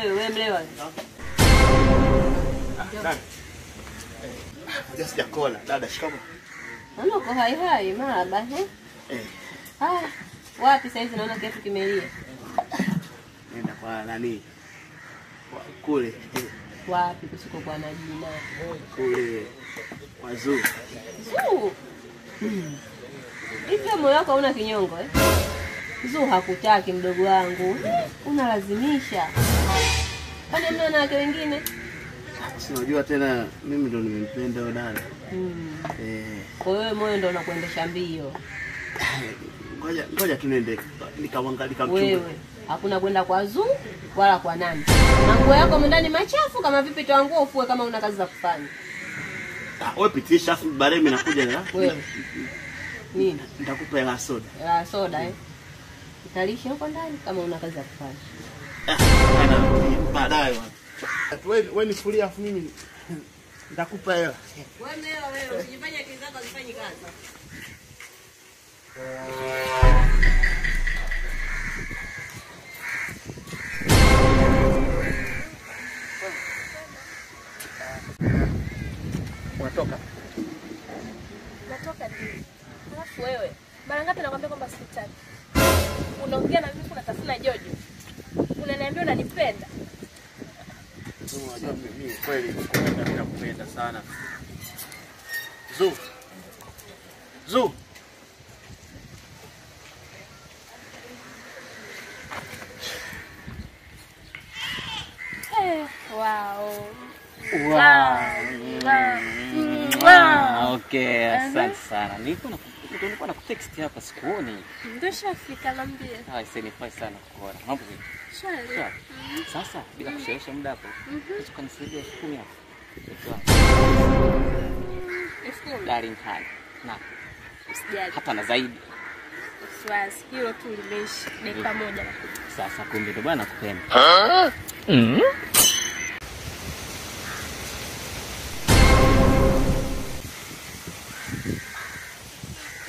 Wewe mlewa. Dada. Just jakola. Dada, shikamoo. Naona uko hai hai, marhaba eh? Eh. Ah, wapi sasa hizi naona kiatu kimelia. Nenda kwa nani? Kule. Wapi kusiko kwa na jina? Kule. Kwa Zuu. Zuu. Hivi moyo wako hauna kinyongo eh? Zuu hakutaki mdogo wangu. Unalazimisha. Kwani hamna wanawake wengine? Si unajua tena mimi ndo nimempenda huyo dada. Kwa hiyo moyo ndo unakuendesha mbio. Ngoja tu nende nikamwangalia nikamchunga. Wewe hakuna kwenda kwa Zuu wala kwa nani. Manguo yako ndani machafu kama vipi toa nguo ufue kama una kazi za kufanya. Wewe pitisha afu baadaye mimi nakuja na wewe. Nini? Nitakupa hela soda. Hela soda eh. Utalisha huko ndani kama una kazi za kufanya. Ana baadaye bwana. Wewe nifulia afu mimi nitakupa hela. Wewe mlewa wewe usijifanye akili zako hazifanyi kazi. Unatoka? Natoka ndio. Alafu wewe, mara ngapi nakwambia kwamba sikutaki? Unaongea na mimi unatafuna jojo. Unaniambia unanipenda. Unajua mimi kweli kupenda mimi nakupenda sana. Zuu. Zuu. Wow. Wow. Okay, asante sana. Nilikuwa na kutext hapa sikuoni. Ndio shafika naambia. Ah, nifurahi sana kukuona. Mambo vipi? Shwari. Sasa bila kuchelewesha muda hapo. Unaweza kunisaidia 10,000 hapo? 10,000. Darling high. Na. Usijali. Hata na zaidi. Usiwazi, hilo tu limeishi dakika moja nakuja. Sasa kumbe ndo bwana nakupenda.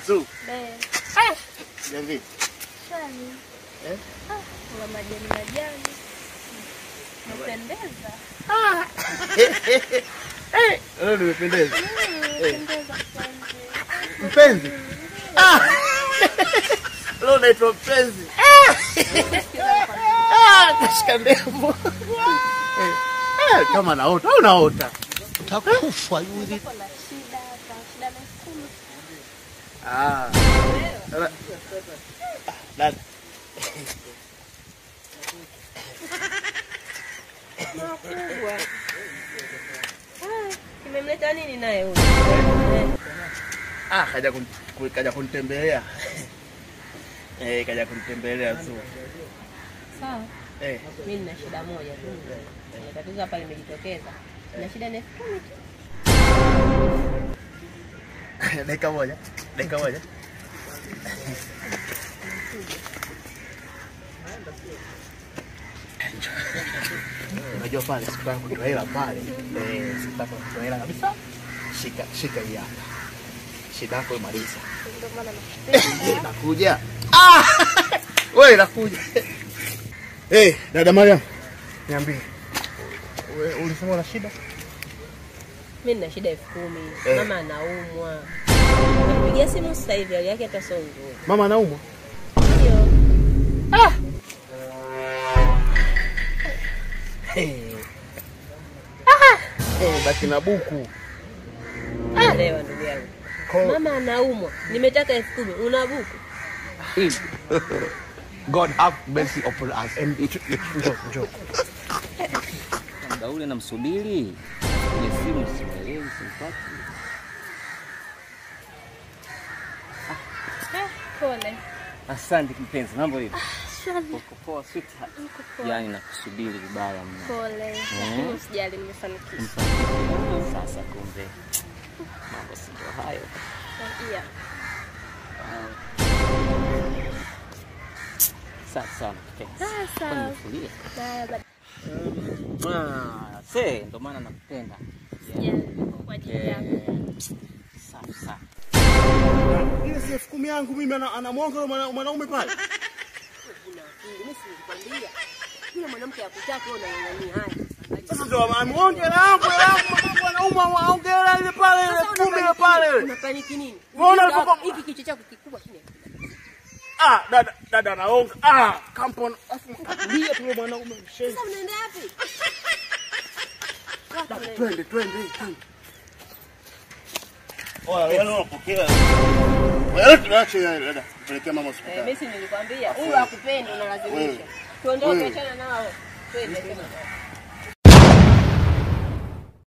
Zuu. Ah. Vipi? Shwari. Eh? Ah, kuna majani majani. Unapendeza. Ah. Eh, leo nimependeza. Unapendeza mpenzi. Ah. Leo naitwa mpenzi. Ah, kashika ndevu. Eh, kama naota au naota. Utakufa yule. Kuna shida, shida na 10,000. Ah. Dada. Makubwa. Ah, kimemleta nini naye huyu? Ah, kaja kunitembelea. Eh, kaja kunitembelea tu. Sawa. Eh, mimi nina shida moja tu. Kuna tatizo hapa limejitokeza. Nina shida na 10,000 tu. Dakika moja. Dakika moja. Unajua pale sikutaka kutoa hela pale. Sikutaka kutoa hela kabisa. Shika hii hapa. Shida yako imaliza. Ndio maana nakupenda. Nakuja. Ah! Wewe nakuja. Eh, dada Mariam. Niambie. Wewe ulisema una shida? Mimi nina shida 10,000. Mama anaumwa. Napigia simu sasa hivi hali yake hata sio nzuri. Mama anaumwa? Ndio. Ah! Hey. Ah! Eh, baki na buku. Elewa ndugu yangu. Mama anaumwa. Nimetaka 10,000. Una buku? God have mercy upon us. Njoo. Muda ule namsubiri. Kwenye simu simuelewi, simpati. Pole. Asante mpenzi, mambo vipi? Shwari. Uko poa sweetheart? Niko poa. Yaani nakusubiri vibaya mno. Pole. Lakini usijali nimefanikisha. Sasa kumbe mambo si ndio hayo. Yeah. Sasa mpenzi. Sasa. Se, ndo maana nakupenda. Yeah. Kwa ajili yako. Sasa. Ile si 10,000 yangu mimi anamwonga mwanaume pale. akili. Mimi si nilikwambia. Yule mwanamke hakutaki wewe unang'ang'ania. Haya. Sasa ndio amuonge hela yangu, hela yangu, mamangu anaumwa, aonge hela ile pale ile 10 ile pale. Unapaniki nini? Unaona Hiki kichwa chako kikubwa chini. Ah, dada dada anaonga. Ah, kampon. Afu katulia tu mwanaume mshenzi. Sasa unaenda wapi? Twende twende twende. Oya, wewe unapokea. Wewe tunaacha yale dada. Pelekea mama hospitali. Mimi si nilikwambia huyu hakupendi unalazimisha. Tuondoke, achana nao. Twende, achana nao.